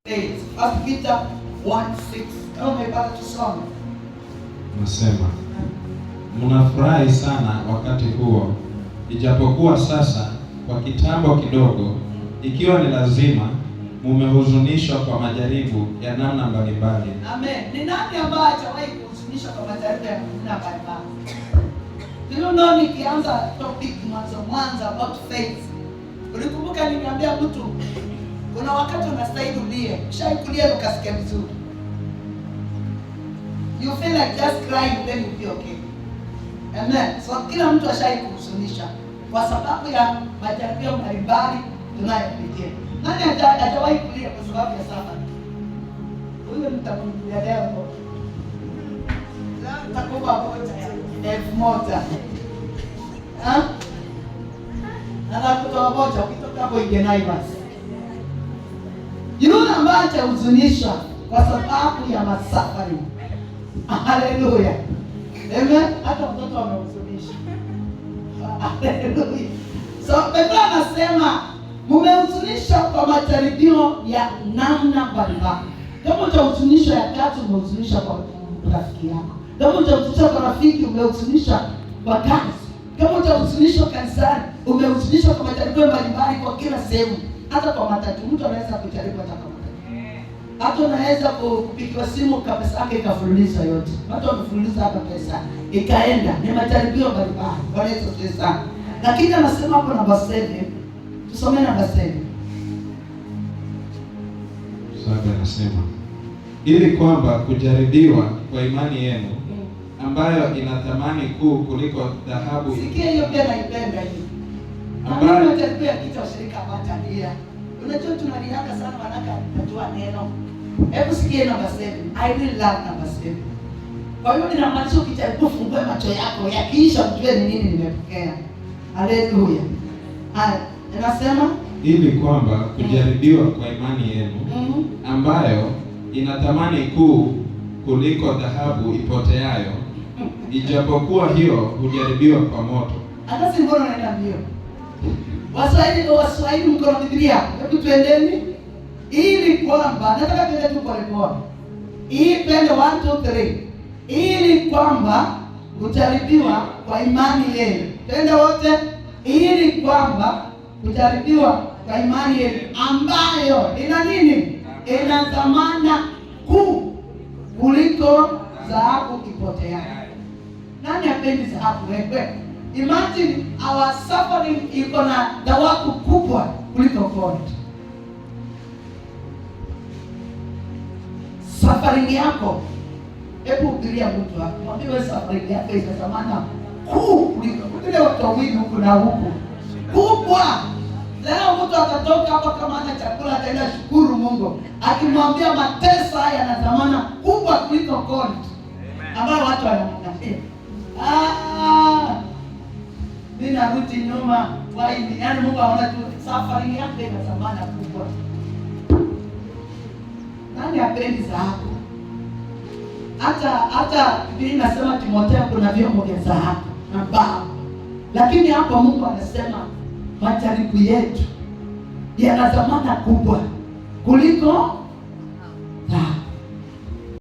8. First Peter 1:6. Kama umeipata tusome. Nasema mnafurahi sana wakati huo, ijapokuwa sasa kwa kitambo kidogo, ikiwa ni lazima, mumehuzunishwa kwa majaribu ya namna mbalimbali. Amen. Ni nani ambaye hajawahi kuhuzunishwa kwa majaribu ya namna mbalimbali? Do you know, nikianza topic mwanzo mwanzo about faith, ulikumbuka niliambia mtu kuna wakati unastahili ulie. Ushai kulia ukasikia vizuri? You feel like just crying, then you'll be okay. Amen. So kila mtu ashai kuhuzunisha kwa sababu ya majaribio mbalimbali tunayopitia. Nani hajawahi kulia kwa sababu ya safari? Huyo nitamwambia leo. Leo nitakupa moja ya 1000. Ha? Nataka kutoa moja, ukitoka hapo ingia Naivas. Yule ambaye atahuzunishwa kwa sababu ya masafari. Haleluya. Amen. Hata mtoto amehuzunisha. Haleluya. So Biblia anasema mumehuzunishwa kwa majaribio ya namna mbalimbali. Kama utahuzunishwa ya tatu, umehuzunishwa kwa rafiki yako. Kama utahuzunishwa kwa rafiki, umehuzunishwa kwa kazi. Kama utahuzunishwa kanisani, umehuzunishwa kwa majaribio mbalimbali kwa kila sehemu, hata kwa matatu. Mtu anaweza kujaribu hata kwa matatu. Hata unaweza kupigiwa simu pesa yake ikafululiza yote. Watu wamefululiza hapa pesa ikaenda, ni majaribio mbalimbali. Bwana Yesu asifiwe sana. Lakini anasema hapo namba 7, tusome namba 7. 7 anasema ili kwamba kujaribiwa kwa imani yenu ambayo ina thamani kuu kuliko dhahabu Sikia hiyo pia naipenda hiyo. Na mimi majaribio ya kichwa shirika hawatalia. Unajua tunaliaka sana manaka najua neno. Hebu sikie namba 7. I really love number 7. Kwa hiyo inamaanisha ukijaribu fungue macho yako, yakiisha ujue ni nini nimepokea. Haleluya. Haya, inasema ili kwamba kujaribiwa kwa imani yenu ambayo ina thamani kuu kuliko dhahabu ipoteayo, ijapokuwa hiyo hujaribiwa kwa moto. Hata si mbona unaenda mbio? Waswahili, Waswahili mko na Biblia. Hebu tuendeni. Ili kwamba nataka tuende tu pole pole. Hii twende 1 2 3. Ili kwamba kujaribiwa kwa imani yenu. Twende wote. Ili kwamba kujaribiwa kwa imani yenu ambayo ina nini? Ina thamana kuu kuliko dhahabu ipoteayo. Nani hapendi dhahabu wewe? Imagine our suffering iko na dhahabu kubwa kuliko gold. Suffering yako, hebu hubiria mtu hapo, mwambie wewe suffering yako ina thamana kuu kuliko vile watu wawili huku na huku kubwa. Leo mtu atatoka hapa kama hana chakula, ataenda shukuru Mungu akimwambia mateso haya yana thamana kubwa kuliko gold ambayo watu wanaangalia. Ah, mimi narudi nyuma. Why? Yaani Mungu aona tu suffering yake ina thamana kubwa. Nani hapendi dhahabu? Hata Biblia inasema Timotheo kuna vyombo vya dhahabu na mbao. Lakini hapo Mungu anasema majaribu yetu yana thamana kubwa kuliko